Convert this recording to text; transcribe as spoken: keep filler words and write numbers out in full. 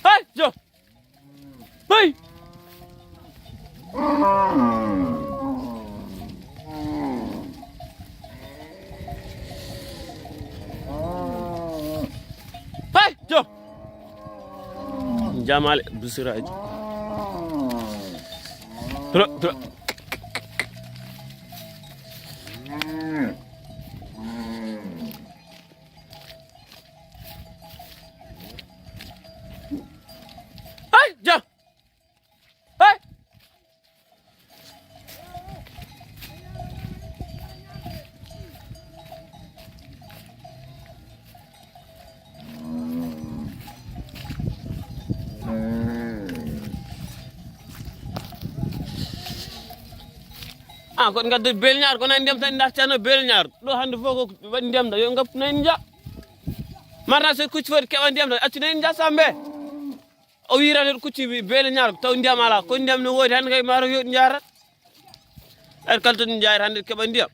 Hey, jo. Hey. Hey, jo. Jamale busiraji. Tro, tro. Hey, jo. Hey. Ah, kon ngaddu belñaar, ko nani ndiyam tan dartano belñaar. Ɗo hannde fof ko waɗi ndiyam ɗo, yo ngappu nani nja. Marna so kucci foti keɓa ndiyam ɗo, accu nani nja sambe. O wirata kucci belñaar, taw ndiyam ala, ko ndiyam no woodi hannde kay maro yo njarat. Er kala to njarat hannde keɓa ndiyam.